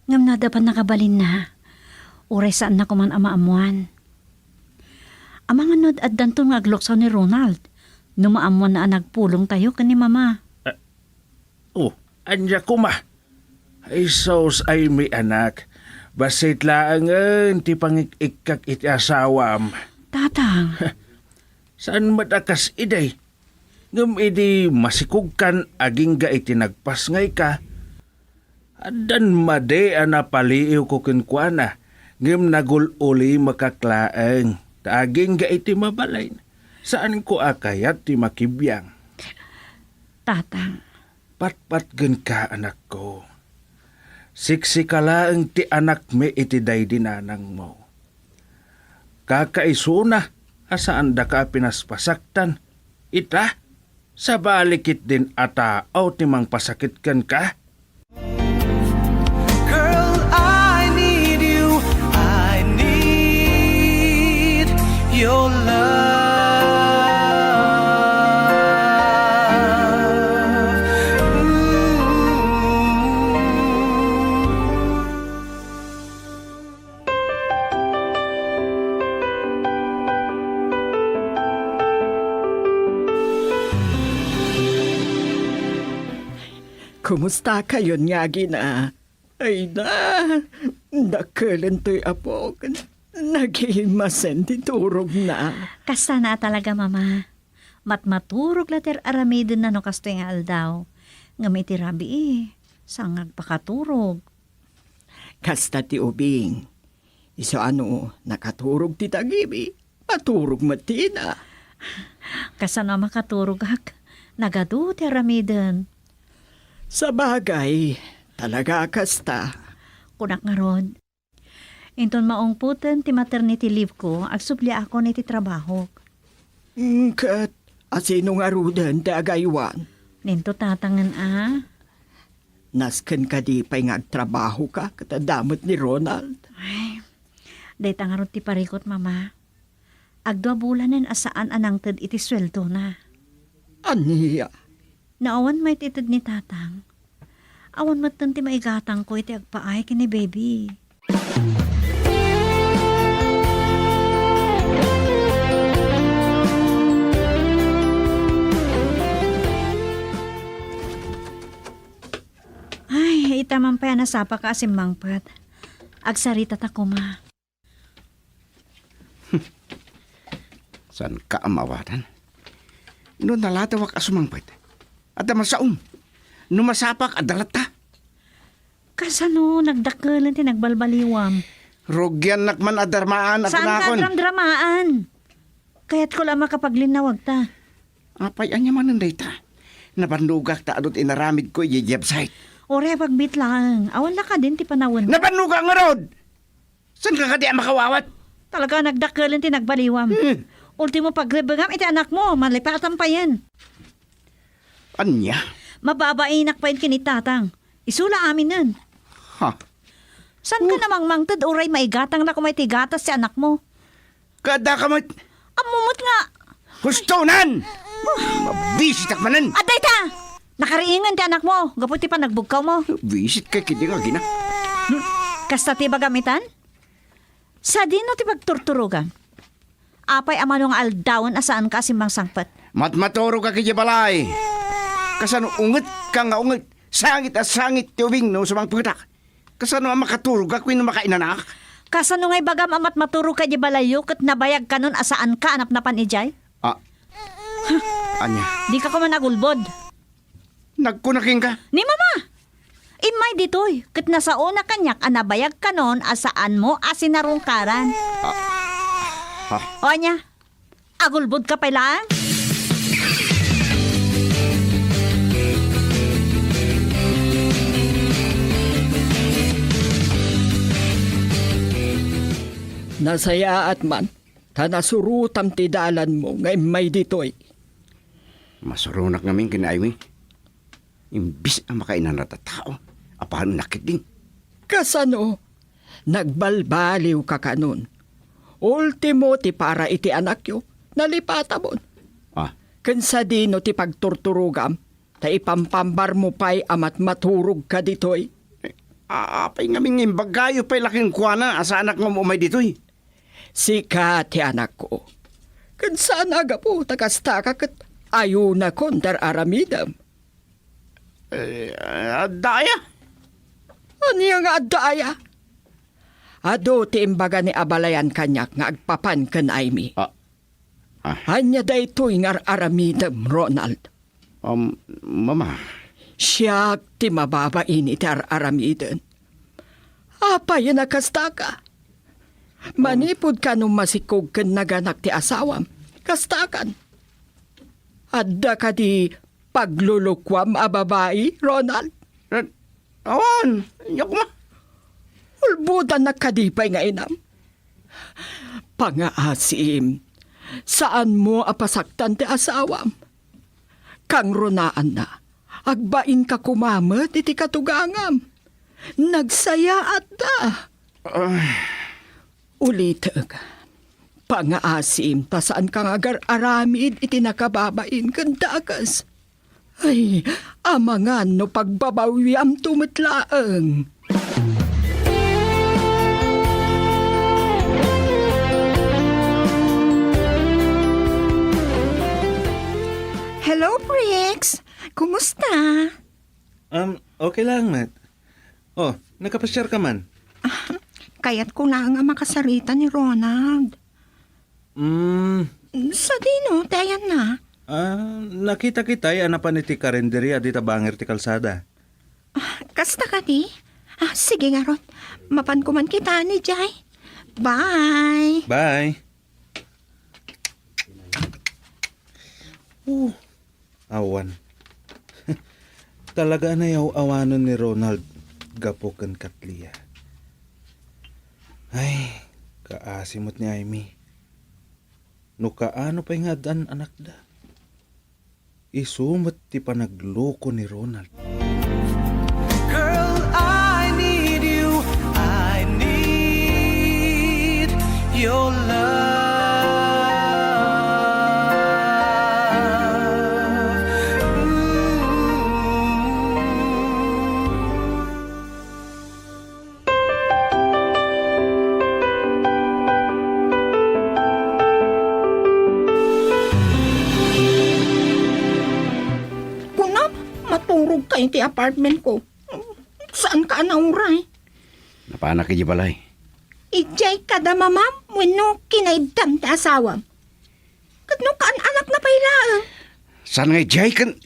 Ngem no adda pannakabalinna, uray saanna koman a maammoan. Amangan no ad-addanton nga agluksaw ni Ronald, no maammoanna a nagpulongtayo ken ni Mama. Ah, oh, ania koma? Ay, sus, Aimee, anak. Bassit laengen ti pangik-ikkak iti asawam. Tatang. Saan met a kas idi? Ngem idi masikogkan agingga iti nagpasngayka, addan madi a napaliiwko kenkuana, ngem nagul-ulimakak laeng, ta agingga iti mabalin, saanko a kayat ti makibiang. Tatang. Patpatgenka, anakko. Siksika laeng ti anakmi iti daydi nanangmo. Kakaisuna a saandaka a pinaspasaktan. Ita, sabali ketdin a tao ti mangpasakit kenka. Girl, I need you. I need your love. Ooh. Kumusta kayon nga agina? Ay na, dakkelento ti apok. Nagimasen ti turogna. Kastana a talaga, Mama. Matmaturog la ti ar-aramidenna no kastoy nga aldaw. Ngem iti rabii, saan nga agpakaturog. Kasta ti ubing. Isu a no nakaturog ti tagibi, maturog met ti ina. Kasano a makaturogak? Nagadu ti aramiden. Sabagay, talaga a kasta. Kunak ngarud, inton maungpoten ti maternity leave ko, agsubliakon iti trabahok. Mm, ket asino ngaruden ti agaywan? Ninto tatangen a. Nasken kadi pay nga agtrabahoka ket adda met ni Ronald? Ay, dayta ngarud ti parikut, Mama. Agdua bulanen a saan a nangted iti sueldona. Ania? No awan met ited ni Tatang, awan metten ti maigatangko iti agpaay ken ni Baby. Ay, ita man pay a nasapaka a simmangpet. Agsaritata koma. Saanka a maawatan? No naladawak a sumangpet, adda masaom. No masapak, adda latta. Kasano nagdakkelen ti nagbalbaliwam? Rugiannak man a darmaan a kunakon. Saanka a dramdramaan? Kayatko la a makapaglinnawagta. Apay, ania manen dayta? Nabannogak ta adu ti inaramidko idiay website. Uray, agbit laeng. Awan la kadin ti panawen. Nabannogak ngarud! Saanka kadi a makawawat? Talaga, nagdakkelen ti nagbaliwam. Hmm. Ultimo, pagrebengam iti anakmo, malipatan payen. Ania? Mababainak payen ken ni Tatang. Isu la aminen. Ha? Saanka a mangmangted uray maigatang la koma iti gatas ti anakmo? Kaadda ka met. Ammo met nga. Hustonan! Mabisitak manen! Adda ita! Nakariingen ti anakmo gapu ti panagbugkawmo. Bisit kay kidi nga agina. Hmm. Kasta ti ibagam itan? Sadino ti pagturturogam? Apay a mano nga aldawen a saanka a simmangsangpet? Matmaturogak idiay balay. Kasano ungetka nga unget? Sangit a sangit ti ubing no sumangpetak. Kasano a makaturogak wenno makainanak? Kasano nga ibagam a matmaturogka idiay balayyo ket nabayagkanon a saanka a napnapan idiay? Ah. Ania? Dika koma nagulbod. Nagkuna kenka? Ni Mama! Immay ditoy, ket nasaona kaniak a nabayagkanon a saanmo a sinarungkaran. Ah. Ah. O ania? Agulbodka pay laeng? Nasayaat man, ta nasurotam ti dalanmo nga immay ditoy. Masuronak ngamin ken Ivy. Imbis a makainanak a tao, apanak ketdin. Kasano? Nagbalbaliwka kanon. Ultimo ti para iti anakyo, nalipatamon. Ah. Ken sadino ti pagturturogam, ta ipampambarmo pay a matmaturogka ditoy? Eh, a-, apay ngamin nga imbagayo pay la kenkuana a saanak nga umay ditoy? Sika ti anakko. Ken saan a gapu ta kastaka ket ayunakon ti ar-aramidem. Eh, adda aya? Ania nga adda aya? Adu ti imbaga ni abalayan kaniak nga agpapan ken Ivy. Ah. Ah. Ania daytoy nga ar-aramidem, Ronald? Um, Mama. Siak ti mababain iti ar-aramiden. Apay a kastaka? Manipud kano masikog ken naganak ti asawam, kastakan. Adda kadi paglulukuam a babai, Ronald? Eh, awan, ania koma. Ulbodannak kadi pay nga inam. Pangaasim, saanmo a pasaktan ti asawam. Kangrunaanna, agbainka koma met iti katugangam. Nagsayaatda. Ay. Ulitek, pangaasim ta saanka nga agar-aramid iti nakababain ken dakes. Ay, amangan no pagbabawiamto met laeng. Hello, Bricks! Kumusta? Um, okay lang, Matt. Oh, nakapasiar ka man? Ah, Kayatko laeng a makasarita ni Ronald. Mm. Sadino ti ayanna? Ah, nakita kitay a napan iti karinderia dita bangir ti kalsada. Ah, kasta kadi? Ah, sige ngarud. Mapanko man kitaen idiay. Bye. Bye. Oh, awan. Talaga a nayaw-awanen ni Ronald gapu ken Katlia. Ay, kaasi met ni Aimee. No kaano pay nga addaan anakda. Isu met ti panagloko ni Ronald. Girl, I need you. I need your love. Ooh. Kunam, maturogka iti apartment ko. Saanka a nauray? Napanak idiay balay. Idiay kada mamam wenno kinaibdam ti asawam? Ket no kaan-anakna pay laeng? Saan nga idiay ken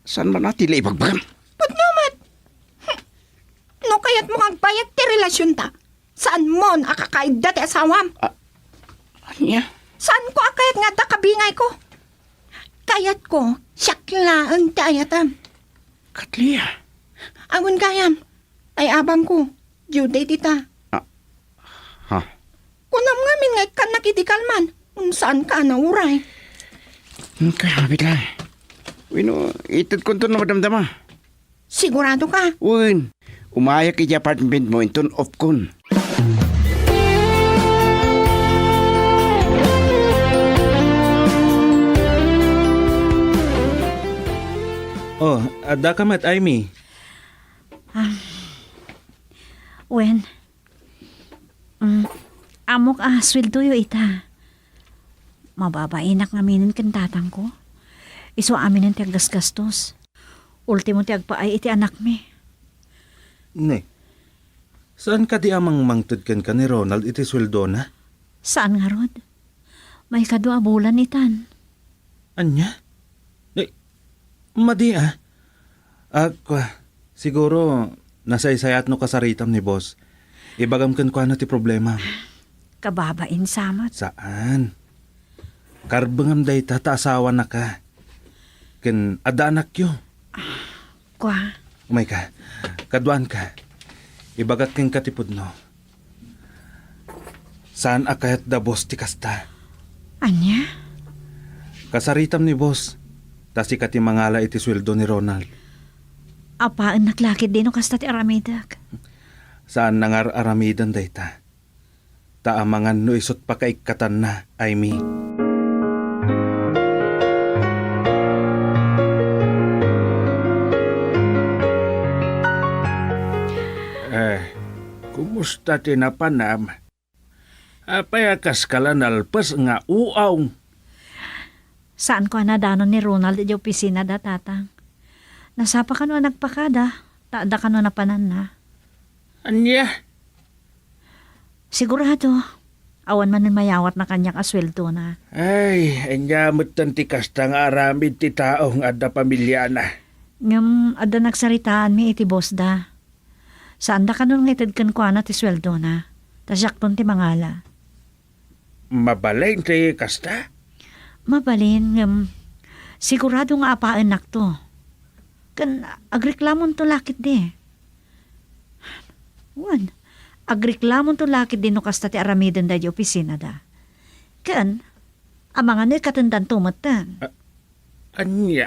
saan man a ti la ibagbagam? Pudno met. Hm. No kayatmo nga agbayag ti relasionta, saanmon a kakaibda ti asawam. Ah, ania? Saanko a kayat nga adda kabingayko. Kayatko, siak laeng ti ayatem. Katlia. Awan gayam. Ay abangko, due date ita. Ah, ha? Kunam ngamin nga ikkannak idi kalman, no saanka a nauray. Kabitlay. Wenno, itedkonto no madamdama. Sigurado ka? Wen, umayak iti apartment mo inton off kon. Oh, adda ka met, Aimee. Ah, wen, mm, ammok a sueldoyo ita. Mababainak ngaminen ken tatangko. Isu aminen ti aggasgastos. Ultimo ti agpaay iti anakmi. Ne, saan kadi a mangmangted kenka ni Ronald iti sueldona? Saan ngarud. Maikadua a bulan itan. Ania? Ne, madi a. Ah, kua, siguro, nasaysayat no kasaritam ni boss. Ibagam kenkuana ti problema. Kababain sa met. Saan. Karbengam dayta ta asawanaka. Ken adda anakyo. Kua. Umayka. Kaduanka. Ibagak kenka ti pudno. Saan a kayat da boss ti kasta. Ania? Kasaritam ni boss, ta sika ti mangala iti sueldo ni Ronald. Apaennak la ketdi no kasta ti aramidek. Saan nga ar-aramiden dayta. Ta amangan no isut pakaikkatanna, Aimee. Eh, kumusta ti napanam? Apay a kaska la nalpes nga uaw? Saanko a nadanon ni Ronald idiay opisina da, Tatang. Nasapa kano a nagpakada, ta adda kano napananna. Ania? Sigurado, awan manen mayawatna kaniak a sueldona. Ay, ania metten ti kasta nga aramid ti tao nga adda pamiliana? Ngem adda nagsaritaanmi iti boss da. Saanda kano nga ited kenkuana ti sueldona, ta siakton ti mangala. Mabalin ti kasta? Mabalin, ngem sigurado nga apaennakto. Ken agreklamonto la ketdi. Wen, agreklamonto la ketdi no kasta ti aramiden daydi opisinada. Ken, amangan no ikkatendanto metten. A-, ania?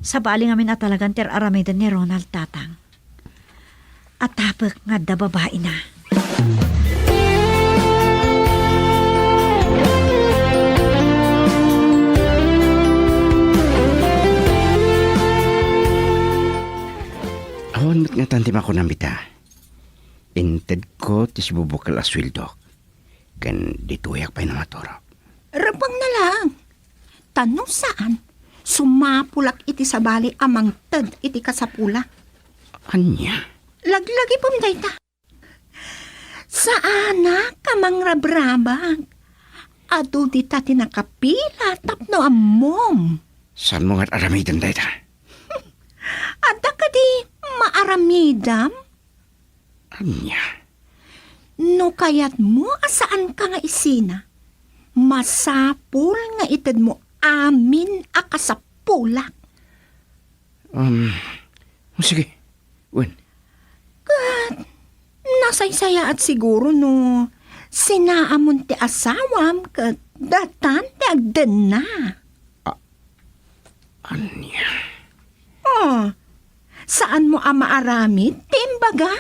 Sabali ngamin a talagan ti ar-aramiden ni Ronald, Tatang. Atapek nga adda babaina. Awan met ngatan ti makunam ita. Intedko ti sibubukel a sueldok, ken ditoyak pay na maturog. Rebbengna laeng. Ta no saan, sumapulak iti sabali a mangted iti kasapula. Ania? Laglagipem dayta. Saanak a mangrabrabag. Adu dita ti nakapila tapno ammom. Saanmo nga aramiden dayta? Adda kadi maaramidam? Ania? No kayatmo a saanka nga isina, masapul nga itedmo amin a kasapulak. Um, sige. Wen. Ket nasaysayaat siguro no sinaamon ti asawam ket datan ti agdenna. A-, ania? Oh, saanmo a maaramid ti imbaga?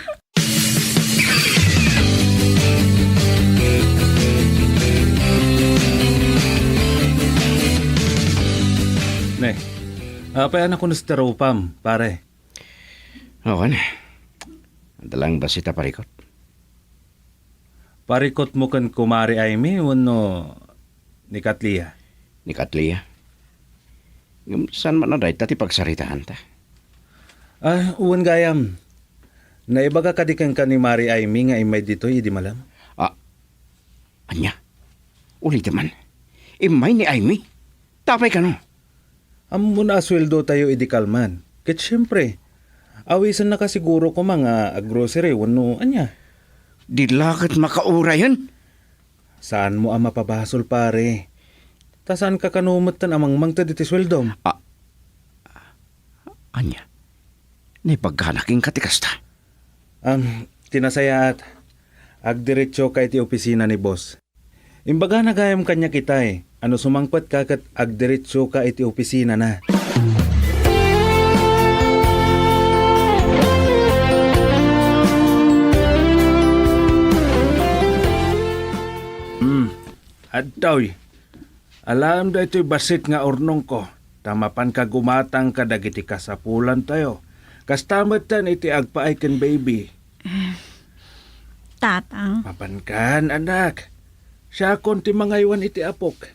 Ne, apay a nakunes ti rupam, pare? Awan. Adda lang bassit a parikot. Parikotmo ken Kumare Aimee wenno ni Katlia? Ni Katlia. Ngem saan man a dayta ti pagsaritaanta? Ah, wen gayam. Naibaga kadi kenka ni Mare Aimee nga immay ditoy idi malem? Ah, ania? Ulitem man. Immay ni Aimee? Apay kano? Ammona a sueldotayo idi kalman. Ket siempre, awisennaka siguro koma nga aggrocery wenno ania? Di la ket makaurayen? Saanmo a mapabasol, pare. Ta saanka kano metten a mangmangted iti sueldom? A-, ania? Naibaga kenka ti kasta? Am, ti nasayaat, agdiretsoka iti opisina ni boss. Imbagana gayam kaniak itay a no sumangpetka ket agdiretsoka iti opisinana. Hmm, adtoy. Alaem daytoy bassit nga urnongko, ta mapanka gumatang kadagiti kasapulantayo. Kasta metten iti agpaay ken baby. Tatang. Mapankan, anak. Siakon ti mangaywan iti apok.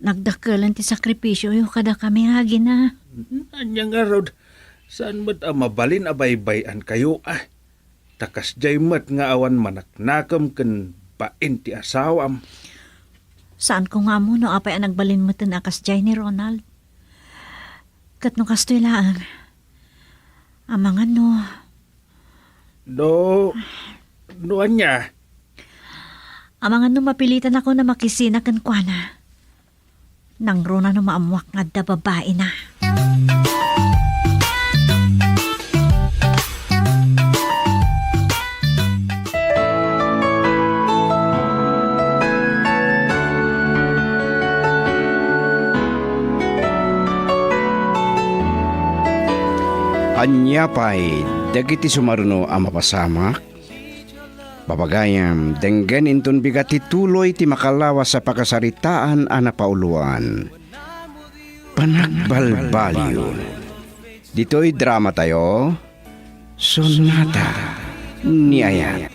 Nagdakkelen ti sakripisioyo kadakami, agina. Ania ngarud, saan met a mabalin a baybay-ankayo, a? Ta kasdiay met nga awan manaknakem ken bain ti asawam. Saanko nga ammo no apay a nagbalin metten a kasdiay ni Ronald. Ket no kastoy laeng, amangan no... No, no ania? Amangan no mapilitanakon a makisina kenkuana. Nangruna no maammoak nga adda babaina. Ania pay dagiti sumaruno a mapasamak? Babagayam, denggen inton bigat ti tuloy ti makalawas a pakasaritaan a napauloan. Panagbalbaliw. Ditoy dramatayo, Sonata ni Ayat.